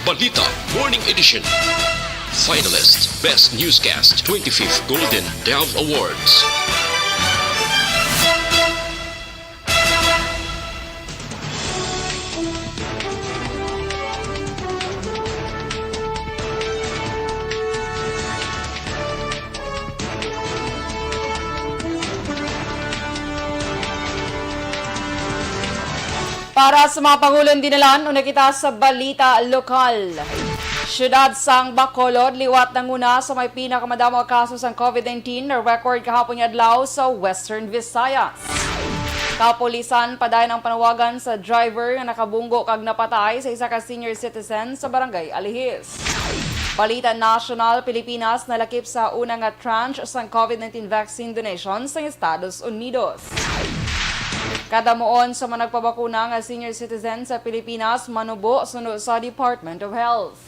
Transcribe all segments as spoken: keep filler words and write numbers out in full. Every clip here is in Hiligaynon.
Balita Morning Edition. Finalist, Best Newscast, twenty-fifth Golden Dove Awards. Para sa mga pangulon dinalan, una kita sa balita lokal. Siyudad sang Bacolod, liwat nanguna sa may pinakamadamo nga kaso sang COVID nineteen na record kahapon nga adlaw sa Western Visayas. Kapulisan padayon ang panawagan sa driver nga nakabunggo kag napatay sa isa ka senior citizen sa Barangay Alihis. Balita nasyonal, Pilipinas nalakip sa una nga tranche sang COVID nineteen vaccine donation sa Estados Unidos. Kadamuon sa mga nagpabakuna nga senior citizen sa Pilipinas manubo suno sa Department of Health.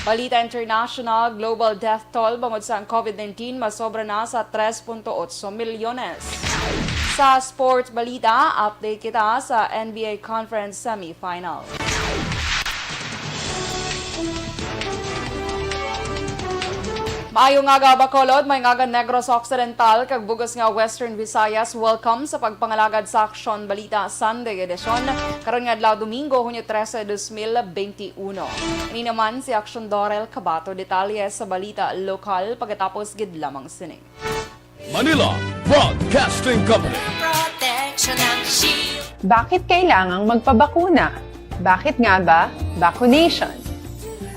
Balita international, global death toll bangod sa ang COVID nineteen masobra na sa tres punto otso milyones. Sa sports balita, update kita sa N B A Conference Semifinal. Maayong aga, Bacolod, maayong aga, Negros Occidental, kag bug-os nga Western Visayas. Welcome sa pagpangalagad sa Aksyon Balita Sunday Edition, karon nga adlaw, Domingo, Hunyo trese, dos mil benti uno. Ini naman si Aksyon Dorel Cabato. Detalye sa balita lokal pagkatapos gid lamang sini. Manila Broadcasting Company. Protection ng Shield. Bakit kailangang magpabakuna? Bakit nga ba vaccination?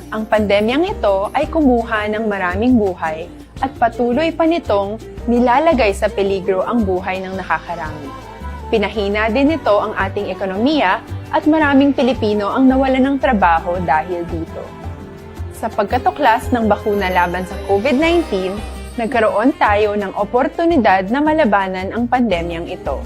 Ang pandemyang ito ay kumuha ng maraming buhay at patuloy pa nitong nilalagay sa peligro ang buhay ng nakakarami. Pinahina din nito ang ating ekonomiya at maraming Pilipino ang nawalan ng trabaho dahil dito. Sa pagkatuklas ng bakuna laban sa COVID nineteen, nagkaroon tayo ng oportunidad na malabanan ang pandemyang ito.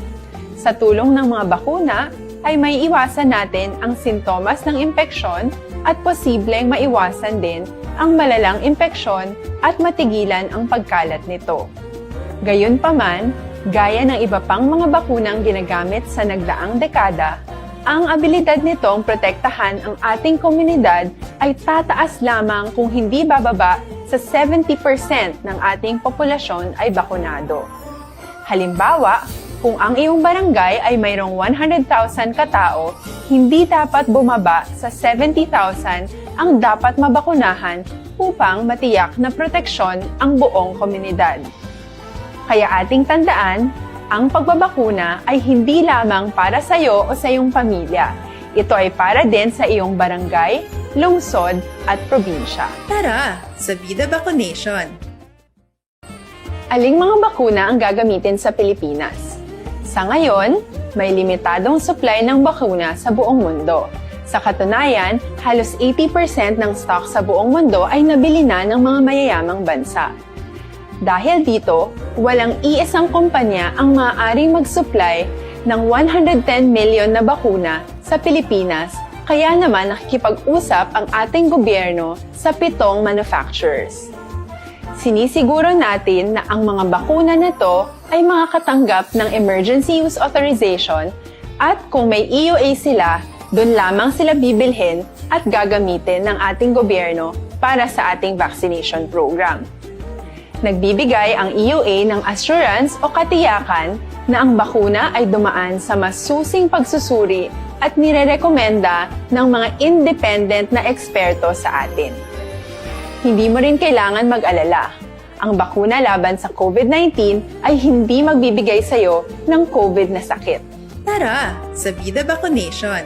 Sa tulong ng mga bakuna, ay maiiwasan natin ang sintomas ng impeksyon at posibleng maiwasan din ang malalang impeksyon at matigilan ang pagkalat nito. Gayunpaman, gaya ng iba pang mga bakunang ginagamit sa nagdaang dekada, ang abilidad nitong protektahan ang ating komunidad ay tataas lamang kung hindi bababa sa seventy percent ng ating populasyon ay bakunado. Halimbawa, kung ang iyong barangay ay mayroong one hundred thousand ka tao, hindi dapat bumaba sa seventy thousand ang dapat mabakunahan upang matiyak na proteksyon ang buong komunidad. Kaya ating tandaan, ang pagbabakuna ay hindi lamang para sa iyo o sa iyong pamilya. Ito ay para din sa iyong barangay, lungsod, at probinsya. Tara sa Vida Vaccination! Aling mga bakuna ang gagamitin sa Pilipinas? Sa ngayon, may limitadong supply ng bakuna sa buong mundo. Sa katunayan, halos eighty percent ng stock sa buong mundo ay nabili na ng mga mayayamang bansa. Dahil dito, walang iisang kumpanya ang maaaring mag-supply ng one hundred ten million na bakuna sa Pilipinas, kaya naman nakikipag-usap ang ating gobyerno sa pitong manufacturers. Sinisiguro natin na ang mga bakuna na to ay makakatanggap ng emergency use authorization, at kung may E U A sila, dun lamang sila bibilhin at gagamitin ng ating gobyerno para sa ating vaccination program. Nagbibigay ang E U A ng assurance o katiyakan na ang bakuna ay dumaan sa masusing pagsusuri at nirerekomenda ng mga independent na eksperto sa atin. Hindi mo rin kailangan mag-alala. Ang bakuna laban sa COVID nineteen ay hindi magbibigay sa iyo ng COVID na sakit. Tara sa Vida Vaccination!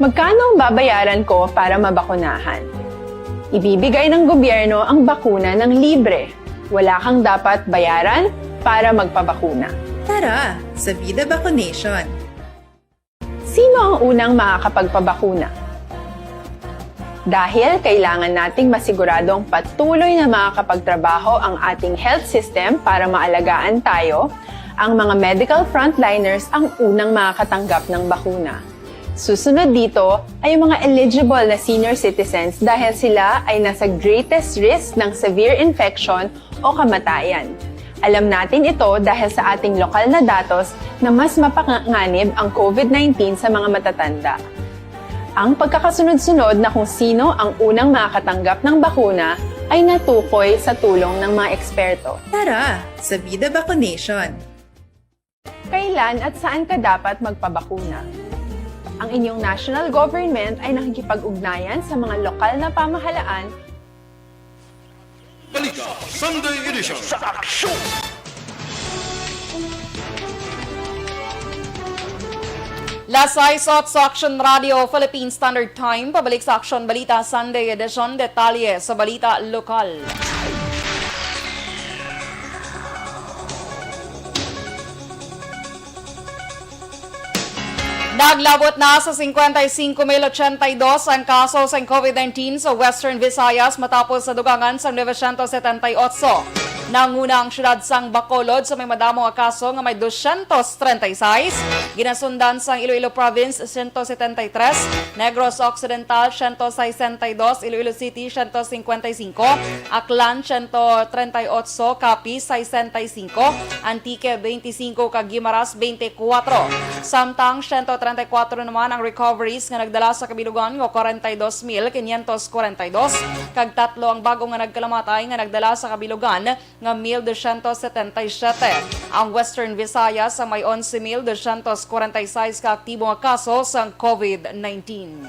Magkano ang babayaran ko para mabakunahan? Ibibigay ng gobyerno ang bakuna ng libre. Wala kang dapat bayaran para magpabakuna. Tara sa Vida Vaccination! Sino ang unang makakapagpabakuna? Dahil kailangan nating masiguradong patuloy na makakapagtrabaho ang ating health system para maalagaan tayo, ang mga medical frontliners ang unang makakatanggap ng bakuna. Susunod dito ay ang mga eligible na senior citizens dahil sila ay nasa greatest risk ng severe infection o kamatayan. Alam natin ito dahil sa ating lokal na datos na mas mapanganib ang COVID nineteen sa mga matatanda. Ang pagkakasunod-sunod na kung sino ang unang makakatanggap ng bakuna ay natukoy sa tulong ng mga eksperto. Tara sa Vida Vaccination! Kailan at saan ka dapat magpabakuna? Ang inyong national government ay nakikipag-ugnayan sa mga lokal na pamahalaan. Balita Sunday Edition. Sa aksyon! Las sais ocho sa Action Radio Philippine Standard Time. Pabalik sa Aksyon Balita Sunday Edition. Detalye sa balita lokal. Naglabot na sa cincuenta y cinco mil ochenta y dos ang kaso sang COVID nineteen sa Western Visayas matapos sa dugangan sang novecientos setenta y ocho. Nanguna ang siyudad sang Bacolod sa may madamo nga kaso nga may doscientos treinta y seis, ginasundan sang Iloilo Province, ciento setenta y tres, Negros Occidental, ciento sesenta y dos, Iloilo City, ciento cincuenta y cinco, Aklan, ciento treinta y ocho, Capiz, sesenta y cinco, Antique, veinticinco, kag Guimaras, veinticuatro. Samtang ciento treinta y cuatro naman ang recoveries nga nagdala sa kabilugan nga kwarenta y dos mil quinientos kwarenta y dos, kag tatlo ang bag-o nga nagkalamatay nga nagdala sa kabilugan nga mil doscientos setenta y siete. Ang Western Visayas ang may onse mil doscientos kwarenta y seis ka aktibo nga kaso sang COVID nineteen.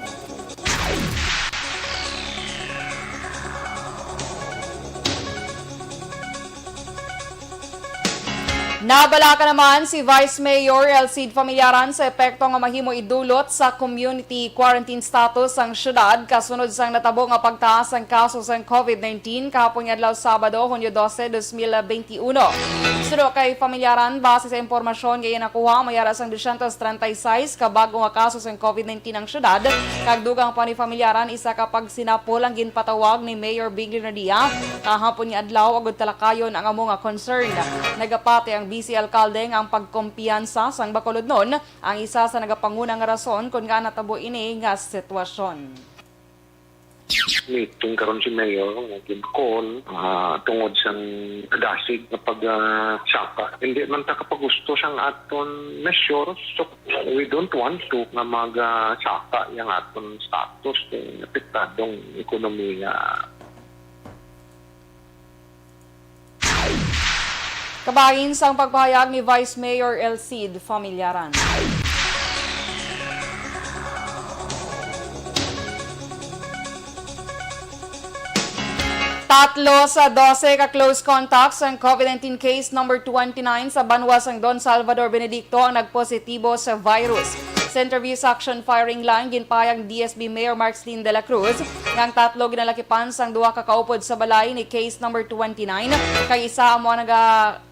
Nabalaka naman si Vice Mayor Elcid Familiaran sa epekto nga mahimo idulot sa community quarantine status sang siyudad kasunod sang natabo nga pagtaas sang kaso sang COVID nineteen kahapon nga adlaw, Sabado, Hunyo dose, dos mil benti uno. Suno kay Familiaran, base sa impormasyon nga iya nakuha, may ara sang doscientos treinta y seis ka bag-o nga kaso sang COVID nineteen ang siyudad, kag dugang pa ni Familiaran, isa ka pagsinapol ang ginpatawag ni Mayor Big Leonardia kahapon nga adlaw agud talakayon ang amo nga concern. Nagapati ang vice alkalde nga ang pagkumpiyansa sang Bacolodnon ang isa sa nagapanguna nga rason kon ngaa natabo ini nga sitwasyon. Meeting karon si Mayor nga gin-call, ah, tungod sang kadasig nga pag, ah, saka. Hindi man ta kapagusto sang aton measures. So, we don't want to nga mag, ah, saka yang aton status kay apektadong ekonomiya. Kabahin sang pagpahayag ni Vice Mayor Elcid Familiaran. Tatlo sa dose ka close contacts sang COVID nineteen case number twenty-nine sa banwa sang Don Salvador Benedicto ang nagpositibo sa virus. Sa interview sa Action Firing Line, ginpahayag ni D S B Mayor Marcslin de la Cruz nga ang tatlo ginalakipan sang duha ka kaupod sa balay ni case number twenty-nine, kay isa amo ang naga-,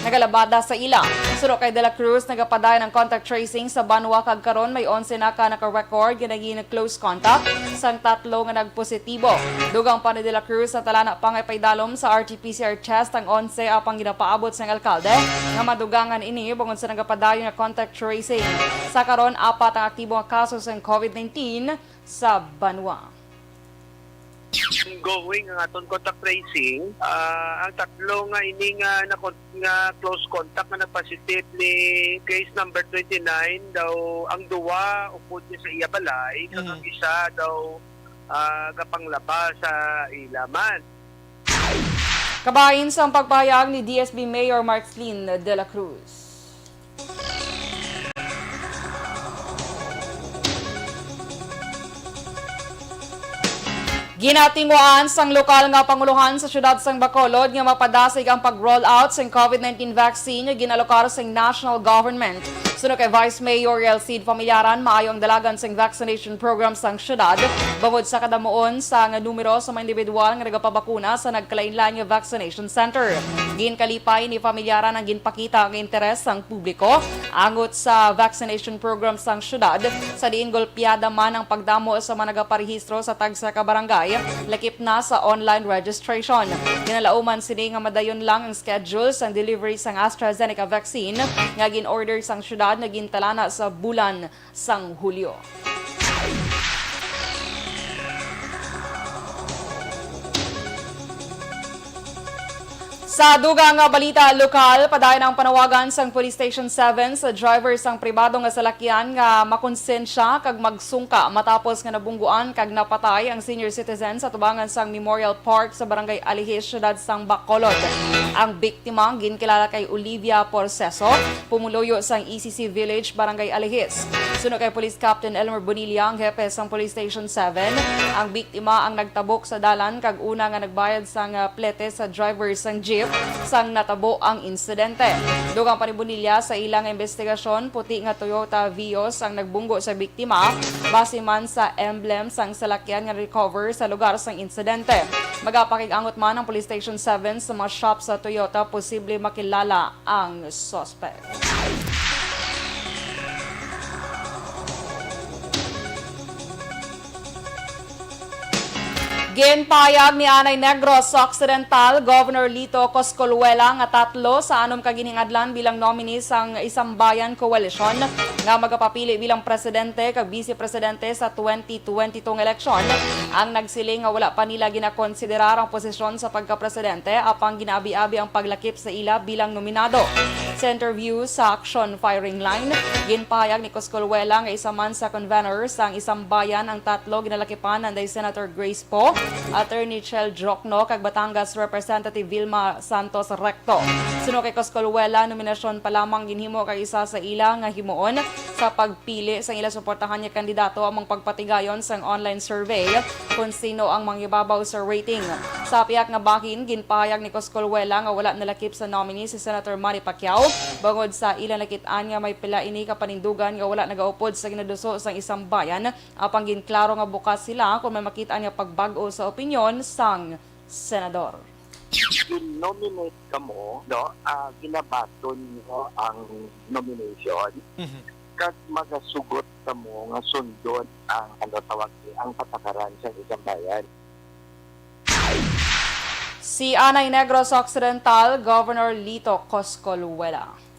nagalabada sa ila. Suno kay de la Cruz, nagapadayon ang contact tracing sa banwa kag karon may onse na ka naka-record nga naging close contact sang tatlo nga nagpositibo. Dugang pa ni de la Cruz, natalana pa nga ipaidalom sa R T P C R test ang onse apang ginapaabot sang alkalde nga madugangan ini bangod sa nagapadayon nga contact tracing. Sa karon, apat ang aktibo nga kaso sang COVID nineteen sa banwa. Ongoing ang aton contact tracing. Ah, ang tatlo nga ini nga nakon-, nga close contact nga nagpositive ni case number twenty-nine daw, ang duwa upod niya sa iya balay, kag ang Mm. isa daw, ah, gapanglaba sa ila man. Kabahin sang pagpahayag ni D S B Mayor Marcslin de la Cruz. Ginatinguhaan sang lokal nga pangulohan sa siyudad sang Bacolod nga mapadasig ang pag-roll out sang COVID nineteen vaccine nga ginalokar sang national government. Suno kay Vice Mayor Elcid Familiaran, maayo ang dalagan sang vaccination program sang siyudad, bangod sa kadamuon sa nga numero sa mga individual nga nagapabakuna sa nagkalain-lain nga vaccination center. Ginkalipay ni Familiaran ang ginpakita nga interes sang publiko angot sa vaccination program sang siyudad, sa diin golpeada man ang pagdamo sa mga nagaparehistro sa tagsa ka barangay, lakip na sa online registration. Ginalauman sini nga madayon lang ang schedule sang delivery sang AstraZeneca vaccine nga gin-order sang siyudad nga gintalana sa bulan sang Hulyo. Sa dugang nga balita lokal, padayon ang panawagan sang Police Station seven sa driver sang pribado nga salakyan nga makonsensya kag magsungka matapos nga nabungguan kag napatay ang senior citizen sa tubangan sang Memorial Park sa Barangay Alihis, siyudad sang Bacolod. Ang biktima ginkilala kay Olivia Porceso, pumuluyo sang E C C Village, Barangay Alihis. Suno kay Police Captain Elmer Bonilla, ang hepe sang Police Station seven, ang biktima ang nagtabok sa dalan kag una nga nagbayad sang, ah, plete sa driver sang jeep sang natabo ang insidente. Dugang pa ni Bonilla, sa ila nga investigasyon, puti nga Toyota Vios ang nagbunggo sa biktima, base man sa emblem sang salakyan nga recover sa lugar sang insidente. Magapakig-angot man ang Police Station seven sa mga shop sa Toyota, posible makilala ang suspect. Ginpahayag ni anay Negros Occidental Governor Lito Coscoluela nga tatlo sa anom ka ginhingadlan bilang nominee sang Isambayan Coalition nga magapapili bilang presidente kag vice presidente sa twenty twenty-two nga eleksyon ang nagsiling nga wala pa nila ginakonsiderar ang posisyon sa pagkapresidente, apang ginaabi-abi ang paglakip sa ila bilang nominado. Sa interview sa Action Firing Line, ginpahayag ni Coscoluela nga isa man sa convenor sang Isambayan ang tatlo ginalakipan, anday Senator Grace Poe, Attorney Chel Diokno, kag Batangas Representative Vilma Santos Recto. Suno kay Coscoluela, nominasyon pa lamang ginhimo kag isa sa ila nga himuon sa pagpili sang ila suportahan nga kandidato among pagpatigayon sang online survey kon sino ang mangibabaw sa rating. Sa piyak nga bahin, ginpahayag ni Coscoluela nga wala nalakip sa nominee si Senator Manny Pacquiao bangod sa ila nakit-an nga may pila ini ka panindugan nga wala nagaupod sa ginaduso sang Isambayan, apang ginklaro nga bukas sila kon may makit-an nga pagbag-o sa opinyon sang senador. Gin-nominate kamo, no? Ah, ginabaton nyo ang nomination. Mhm. Kag magasugot kamo nga sundon ang, ano tawag ni, ang patakaran sang Isambayan. Si Anay Negros Occidental Governor Lito Coscoluela.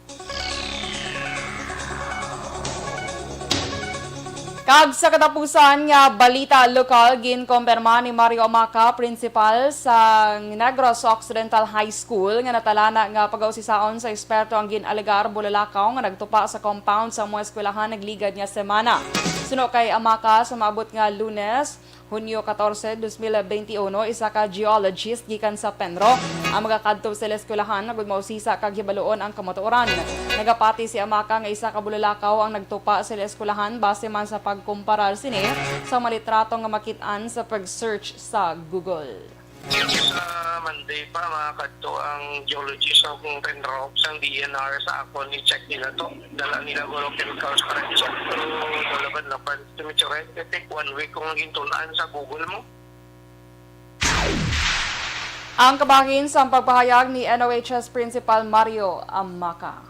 Kag sa katapusan nga balita lokal, ginkompirma ni Mario Amaca, principal sa Negros Occidental High School, nga natalana nga pagausisaon sa eksperto ang gin-alegar bulalakaw nga nagtupa sa compound sa mga eskwelahan nagligad nga semana. Suno kay Amaca, sa maabot nga Lunes, Hunyo catorce, dos mil beintiuno, isa ka geologist gikan sa Penro ang magakadto sa eskwelahan agud mausisa kag hibaluon ang kamatuoran. Nagapati si Amaca nga isa ka bulalakaw ang nagtupa sa eskwelahan base man sa pagkumparar sini sa mga litrato nga makit-an sa pag-search sa Google. Sa Monday pa, makadto ang geologist sang Penro sang D E N R sa akon, i-check nila to. Dala nila guro chemicals para i-check. Pero wala ba napan Medyo right, I think one week kong gintun-an sa Google mo. Ang kabahin sang pagpahayag ni N O H S Principal Mario Amaca.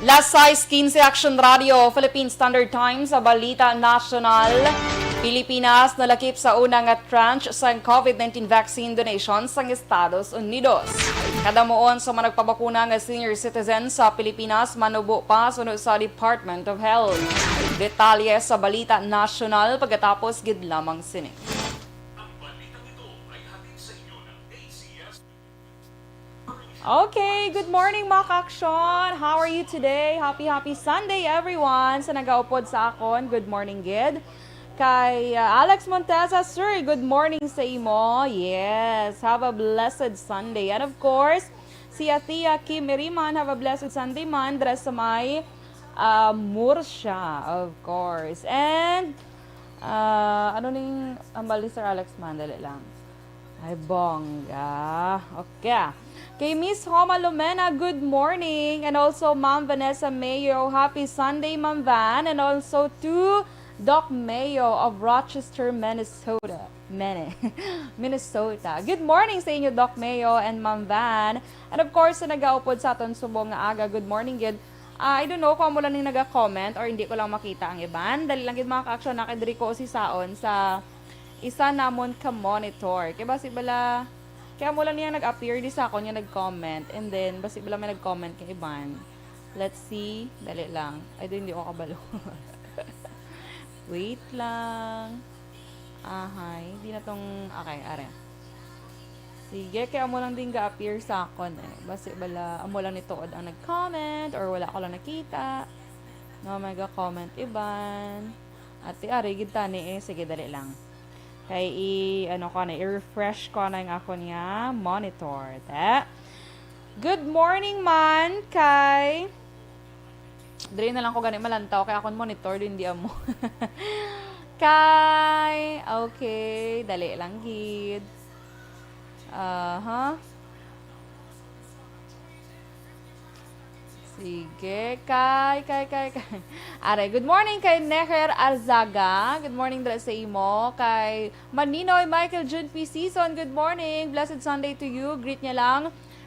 Las sais quince, Action Radio, Philippine Standard Time sa Balita Nasyonal. Pilipinas nalakip sa una nga tranche sang COVID nineteen vaccine donation sang Estados Unidos. Kadamuon sa mga nagpabakuna nga senior citizen sa Pilipinas manubo pa suno sa Department of Health. Detalye sa Balita Nasyonal pagkatapos gid lamang sini. Okay, good morning, mga ka-aksyon. How are you today? Happy, happy Sunday, everyone. Sa nagaupod sa akon, good morning gid. Kay, uh, Alex Montesa, sir, good morning sa imo. Yes, have a blessed Sunday. And of course, si Athea Kim Iriman, have a blessed Sunday man, dira sa may, uh, Murcia, of course. And, uh, ano ning ambal ni Sir Alex man? Dali lang. Ay, bongga. Okay. Kay Miss Homa Lumena, good morning. And also, Ma'am Vanessa Mayo, happy Sunday, Ma'am Van. And also to Doc Mayo of Rochester, Minnesota. Mene. Minnesota. Good morning sa inyo, Doc Mayo and Ma'am Van. And of course, sa nagaupod sa aton subong nga aga, good morning gid. Ah, I don't know kung amo lang ning naga-comment or hindi ko lang makita ang iban. Dali lang gid, mga ka-aksyon, na kay diri ko usisaon sa isa namon ka monitor. Kay basi bala, kay amo lang niya nag-appear di sa akon nga nag-comment. And then, basi bala may nag-comment kay iban. Let's see. Dali lang. Ay, di, hindi ko kabalo. Wait lang. Ahay, di na tong, okay, are. Sige, kay amo lang din ga-appear sa akon eh. Basi bala, amo lang ni tuod ang nag-comment or wala ko lang nakita. No, may ga-comment iban. Ate, ari gid tani eh. Sige, dali lang. Kay i, ano ko na, i-refresh ko na yung akon nga monitor. Te. Good morning man kay Diri na lang ko gani malantaw kay akon monitor din di amo. Kay, okay, dali lang gid. Aha. Sige, kay, kay, kay, kay. Are, good morning kay Neher Arzaga. Good morning dira sa imo. Kay Maninoy Michael Jun P. Season, good morning. Blessed Sunday to you. Greet niya lang.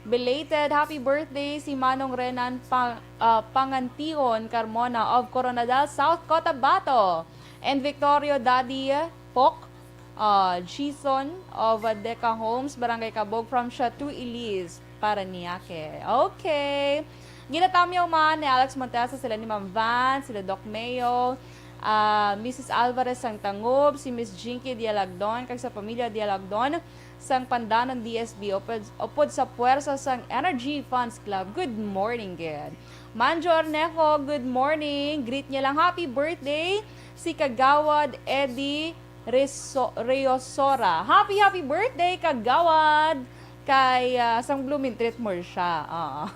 Belated happy birthday si Manong Renan Pang-, ah, Pangantion Carmona of Coronadal, South Cotabato. And Victorio Daddy Pok, ah, Gison of Deca Homes, Barangay Cabog, from Chateau Elise, Parañaque. Okay. Ginatamyaw man ni Alex Montesa sila ni Ma'am Van, sila Doc Mayo, ah, Missus Alvarez sang Tangob, si Miss Jinky Dialagdon, kag sa pamilya Dialagdon sang Pandanon D S B, upod, upod sa puwersa sang Energy Fans Club. Good morning, gid. Manjo Arnejo, good morning. Greet niya lang, happy birthday, si Kagawad Eddie Reso-, Reosora. Happy, happy birthday, Kagawad! Kay, ah, sang Blooming Treat mo siya. Ah.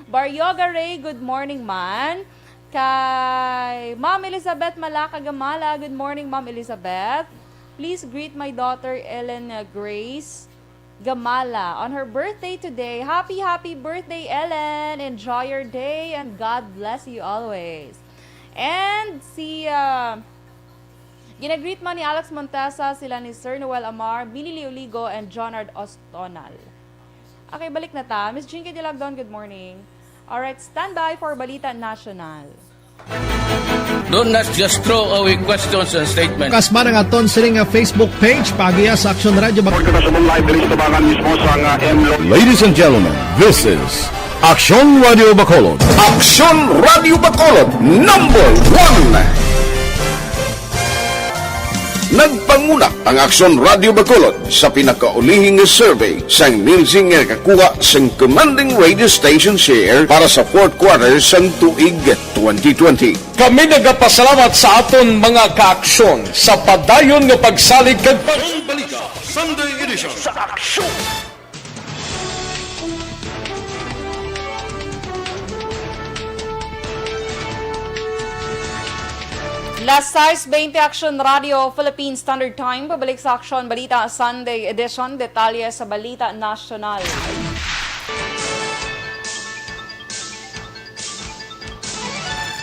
Baryoga Ray, good morning, man. Kay Ma'am Elizabeth Malaka Gamala, good morning, Ma'am Elizabeth. Please greet my daughter, Ellen, uh, Grace Gamala, on her birthday today. Happy, happy birthday, Ellen! Enjoy your day and God bless you always. And si, uh, ginagreet man ni Alex Montesa sila ni Sir Noel Amar, Mili Lioligo, and Jonard Ostonal. Okay, balik na ta. Miss Jinky Dilagdon, good morning. Alright, stand by for Balita National. Do not just throw away questions and statements. Kasma ang aton sini nga Facebook page, paagiha sa Aksyon Radio Bac-, Kita sa mong live diri sa tubangan mismo sa nga M Lo. Ladies and gentlemen, this is Aksyon Radio Bacolod. Aksyon Radio Bacolod, number one. Nagpangunak ang Aksyon Radio Bacolod sa pinakaulihing nga survey sang Nielsen nga nakakuha sang commanding radio station share para sa fourth quarter sang tuig twenty twenty. Kami nagapasalamat sa aton mga kaaksyon sa padayon nga pagsalig kag pag- Balita Sunday Edition. Sa Aksyon. Las sais veinte, Aksyon Radio, Philippine Standard Time. Pabalik sa Aksyon Balita Sunday Edition. Detalye sa Balita Nasyonal.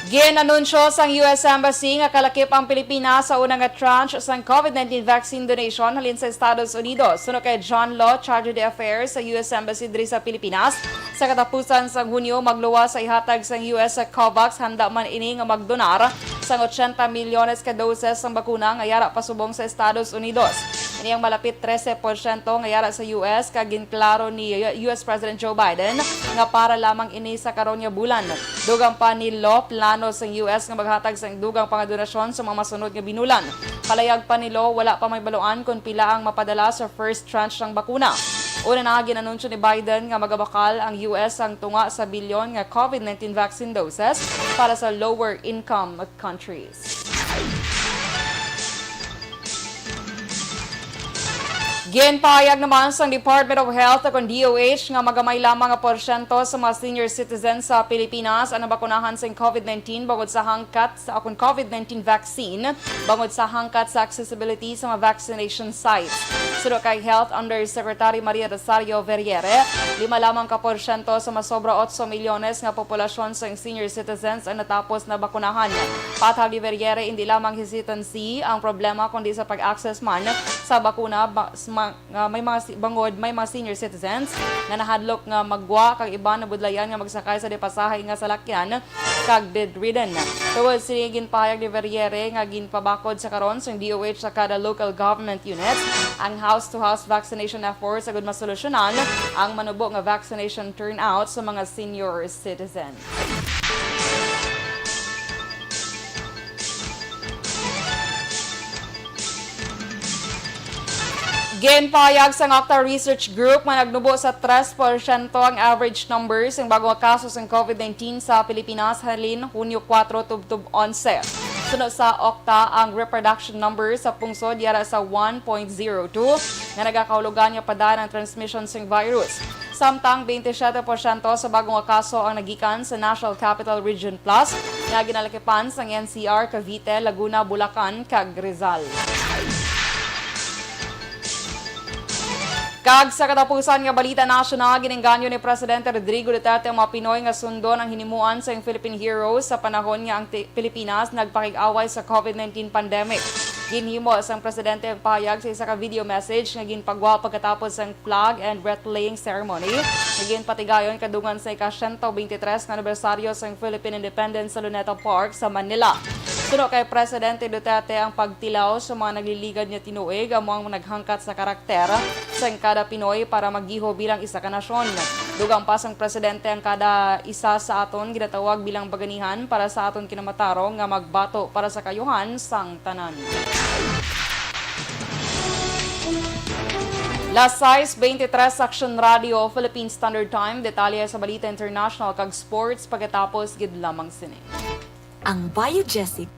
Gin-anunsyo sang U S Embassy nga kalakip ang Pilipinas sa una nga tranche sang COVID nineteen vaccine donation halin sa Estados Unidos. Suno kay John Law, Charge de Affairs sa U S Embassy diri sa Pilipinas, sa katapusan sang Hunyo magluwas sa ihatag sang U S sa COVAX. Handa man ini nga magdonar sang ochenta milyones ka doses sang bakuna nga yara pasubong sa Estados Unidos. Ini ang malapit trese porsyento nga yara sa U S, kag ginklaro ni U S President Joe Biden nga para lamang ini sa karon nga bulan. Dugang pa ni Law, plano sang U S nga maghatag sang dugang pa nga donasyon sa mga masunod nga binulan. Palayag pa ni Law, wala pa mahibaluan kon pila ang mapadala sa first tranche sang bakuna. Una na, gin-anunsyo ni Biden nga magabakal ang U S sang tunga sa bilyon nga COVID nineteen vaccine doses para sa lower income countries. Ginpahayag naman sang Department of Health o kon D O H nga magamay lamang nga porsyento sa mga senior citizens sa Pilipinas ang nabakunahan sing COVID nineteen bangod sa hangkat sa, o kon COVID nineteen vaccine, bangod sa hangkat sa accessibility sa mga vaccination sites. Suno kay Health Undersecretary Maria Rosario Verriere, lima lamang ka porsyento sa masobra otso milyones nga populasyon sang senior citizens ang natapos na bakunahan. Patag ni Verriere, indi lamang hesitancy ang problema, kundi sa pag-access man sa bakuna ba-, s-, ma-, nga may mga si-, bangod may mga senior citizens nga nahadlok nga maggwa, kag iban nabudlayan nga magsakay sa di pasahay nga salakyan kag bedridden. Tungod sini, ginpahayag ni Verriere nga ginpabakod sa karon sang D O H sa kada local government unit ang house-to-house vaccination efforts agud masolusyonan ang manubo nga vaccination turnout sa mga senior citizens. Ginpahayag sang Octa Research Group nga nagnubo sa tres porsyento ang average number sang bag-o nga kaso sang COVID nineteen sa Pilipinas halin Hunyo kuwatro tubtob onse. Suno sa Octa, ang reproduction number sa pungsod yara sa one point zero two, nga nagakahulugan nga padaan ang transmission sang virus. Samtang twenty-seven porsyento sa bag-o nga kaso ang nagikan sa National Capital Region Plus, nga ginalakipan sang N C R, Cavite, Laguna, Bulacan, kag Rizal. Kag sa katapusan nga balita nasyonal, ginengganyo ni Presidente Rodrigo Duterte ang mga Pinoy nga sundon ang hinimuan sang Philippine Heroes sa panahon nga ang ti-, Pilipinas nagpakig-away sa COVID nineteen pandemic. Ginhimo sang presidente ang pahayag sa isa ka video message nga ginpagwa pagkatapos sang flag and wreath-laying ceremony nga ginpatigayon kadungan sa ika-siyento beintitres nga anibersaryo sang Philippine Independence sa Luneta Park sa Manila. Suno kay Presidente Duterte, ang pagtilaw sa mga nagliligad nga tinuig amo ang naghangkat sa karakter sang kada Pinoy para maggiho bilang isa ka nasyon. Dugang pa sang presidente, ang kada isa sa aton ginatawag bilang baganihan para sa aton kinamatarong nga magbato para sa kaayuhan sang tanan. Las sais beintitres, Action Radio, Philippine Standard Time. Detalye sa balita international kag sports pagkatapos gid lamang sini. Ang Biogesic.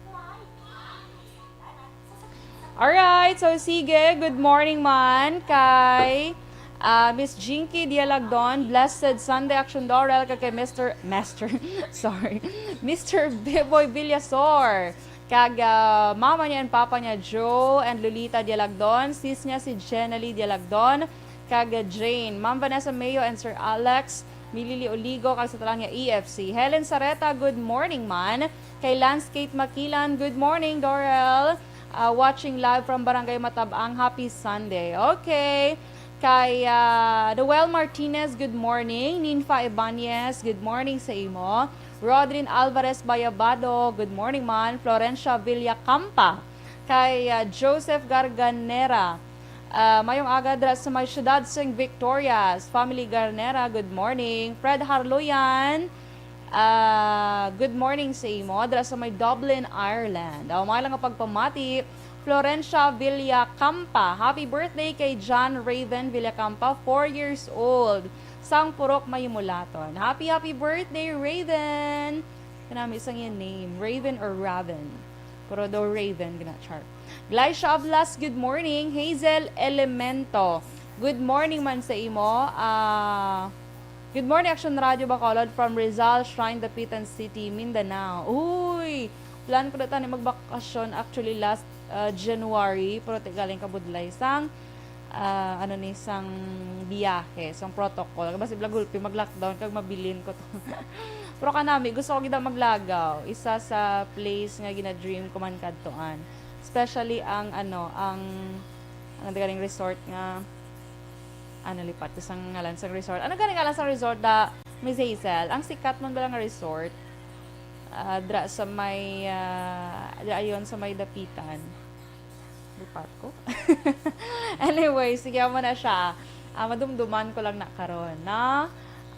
Alright, so sige, good morning man kay, ah, Miss Jinky Dialagdon, blessed Sunday, Action Dorel, kag kay Mister, Master, sorry, Mister Beboy Villasor, kag, ah, mama niya and papa niya, Joe and Lolita Dialagdon, sis niya si Jenalie Dialagdon, kag, ah, Jane, Ma'am Vanessa Mayo and Sir Alex Milili Oligo, kag sa tanan nga E F C. Helen Sareta, good morning man. Kay Lance Kate Makilan, good morning, Dorel. Ah, watching live from Barangay Matabang. Happy Sunday. Okay. Kay, ah, Noel Martinez, good morning. Ninfa Ibanez, good morning sa imo. Rodrin Alvarez Bayabado, good morning man. Florencia Villacampa. Kay, ah, Joseph Garganera, ah, mayong aga dira sa may siyudad sing Victorias. Family Garnera, good morning. Fred Harloyan, ah, good morning sa imo dira sa may Dublin, Ireland. Aw, may lang nga pagpamati, Florencia Villacampa, happy birthday kay John Raven Villacampa, four years old, sang Purok Mayumulaton. Happy, happy birthday, Raven! Kanami sang iyang name, Raven or Raven? Pero daw Raven, gina, char. Glycia Ablas, good morning. Hazel Elemento, good morning man sa imo. Ah, good morning, Action Radio Bacolod from Rizal, Shrine, Dapitan City, Mindanao. Uy, plan ko na tani magbakasyon actually last, ah, January, pero ti galing kabudlay sang ah, ano ni, sang biyahe, sang protocol. Basi bala gulpi mag-lockdown kag mabilin ko to. Pero kanami, gusto ko gid maglagaw. Isa sa place nga gina-dream ko man kadtuan. Especially ang, ano, ang, ang galing resort nga, ano, lipat ko sang ngalan sang resort. Ano galing ngalan sang resort da, Miss Hazel? Ang sikat man bala nga resort, ah, dra sa may, ah, dra ayon sa may Dapitan. Lipat ko. Anyway, sige, amo na siya. Ah, madumduman ko lang na karon, no?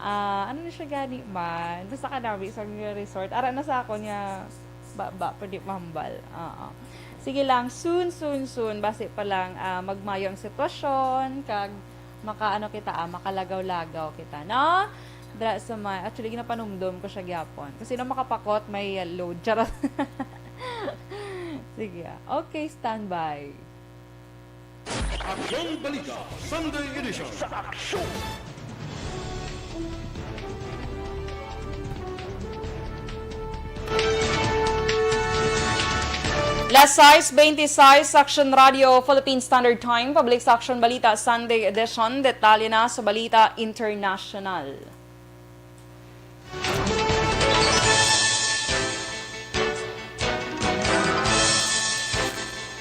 Ah, ano na siya gani man? Basta kanami sa mga resort. Ara na sa ako niya, ba, ba, pwede mambal. Oo. Sige lang, soon, soon, soon. Basi pa lang, ah, magmayo ang sitwasyon, kag makaano kita, ah, makalagaw-lagaw kita, no? Dra sa may, actually, ginapanumdum ko siya gyapon. Kasi nung makapakot, may, uh, load. Charot. Sige, ah. Okay, standby. Aksyon Balita, Sunday Edition. Sa Aksyon! Las sais beintiseis, Action Radio, Philippine Standard Time, Public sa Action Balita, Sunday Edition. Detalye na sa balita international.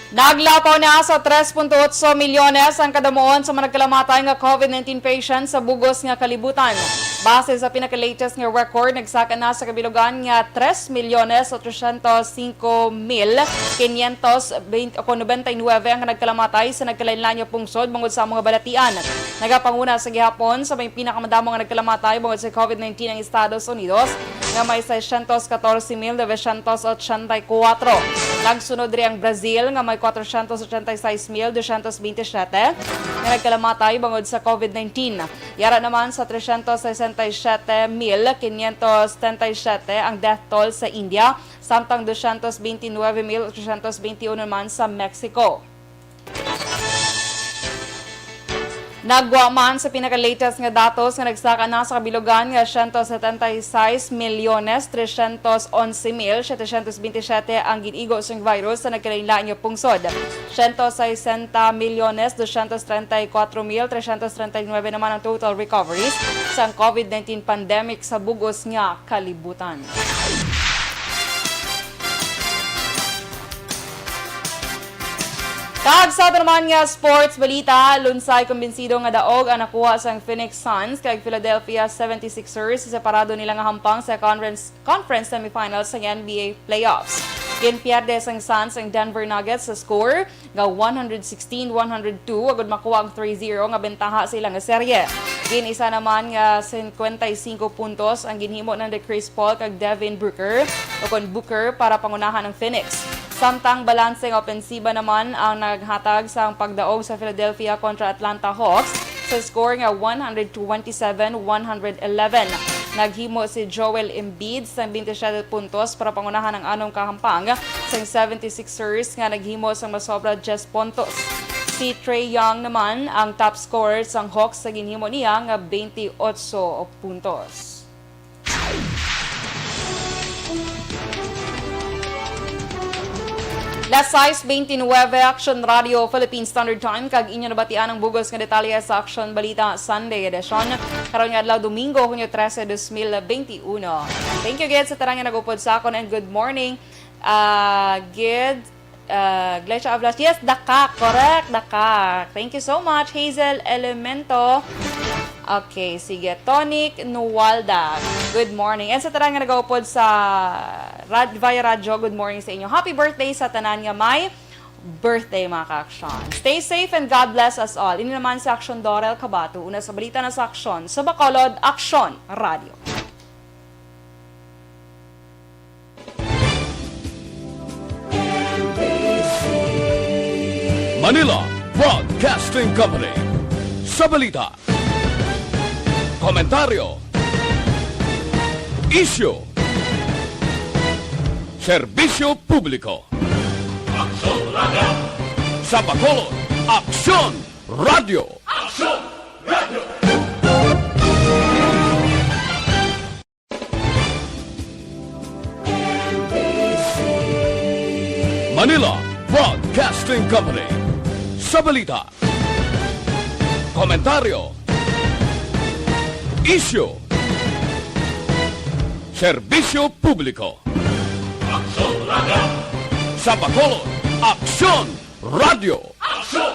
Naglapaw na sa tres punto otso milyones ang kadamuon sa mga nagkalamatay nga COVID nineteen patients sa bugos nga kalibutan. Base sa pinaka-latest nga record, nagsaka na sa kabilugan nga tres milyones otsosyentos singko mil kinyentos bente o nobenta y nuebe ang nagkalamatay sa nagkalainlain nga pungsod bangod sa mga balatian. Nagapanguna sa gihapon sa may pinakamadamo nga nagkalamatay bangod sa COVID nineteen ang Estados Unidos, nga may seiscientos catorce mil novecientos ochenta y cuatro. Nagsunod diri ang Brazil nga may cuatrocientos ochenta y seis mil doscientos veintisiete nga nagkalamatay bangod sa COVID nineteen. Yara naman sa trescientos sesenta y siete mil quinientos setenta y siete ang death toll sa India, samtang doscientos veintinueve mil ochocientos veintiuno naman sa Mexico. Nagwa man sa pinaka-latest nga datos nga nagsaka na sa kabilugan nga siyento setenta y seis milyones trescientos onse mil setecientos veintisiete ang gin-igo sang virus sa nagkalainlain nga pungsod. Siyento sesenta milyones doscientos treinta y cuatro mil trescientos treinta y nueve naman ang total recoveries sang COVID nineteen pandemic sa bug-os nga kalibutan. Kag sa ato naman nga sports balita, lunsay kumbinsido nga daog ang nakuha sang Phoenix Suns kag Philadelphia seventy-sixers sa separado nila nga hampang sa conference, conference semifinals sang N B A playoffs. Ginpierde sang Suns ang Denver Nuggets sa score nga one hundred sixteen one hundred two agud makuha ang three zero nga bentaha sa ila nga serye. Gin-isa naman nga cincuenta y cinco puntos ang ginhimo nanda Chris Paul kag Devin Booker, o kon Booker, para pangunahan ang Phoenix. Samtang balanse nga opensiba naman ang naghatag sang pagdaog sa Philadelphia kontra Atlanta Hawks sa score nga one hundred twenty-seven one hundred eleven. Naghimo si Joel Embiid sang twenty-seven puntos para pangunahan ang anom ka hampang sang seventy-sixers nga naghimo sang masobra diyes puntos. Si Trae Young naman ang top scorer sang Hawks sa ginhimo niya nga twenty-eight puntos. Las sais veintinueve, Aksyon Radio Philippine Standard Time, kag inyo nabatian ang bug-os nga detalye sa Aksyon Balita Sunday Edition, karon nga adlaw, Domingo, Hunyo trese, dos mil benti uno. Thank you gid sa tanan nga nag-upod sa akon, and good morning, ah, gid, ah, Glesia Ablas. Yes, Dakak. Correct, Dakak. Thank you so much, Hazel Elemento. Okay, sige. Tonic Nuwalda, good morning. And sa tanan nga nagaupod sa rad-, via radyo, good morning sa inyo. Happy birthday sa tanan nga may birthday, mga ka-aksyon. Stay safe and God bless us all. Ini naman si Aksyon Dorel Cabato. Una sa balita na sa Aksyon sa Bacolod, Aksyon Radio. Manila Broadcasting Company. Sa balita, komentaryo, isyu, serbisyo publiko. Aksyon Radio. Sa Bacolod, Aksyon Radio. Aksyon Radio. Manila Broadcasting Company. Sa balita, komentaryo, isyu, serbisyo publiko. Aksyon Radio. Sa Bacolod, Aksyon Radio. Aksyon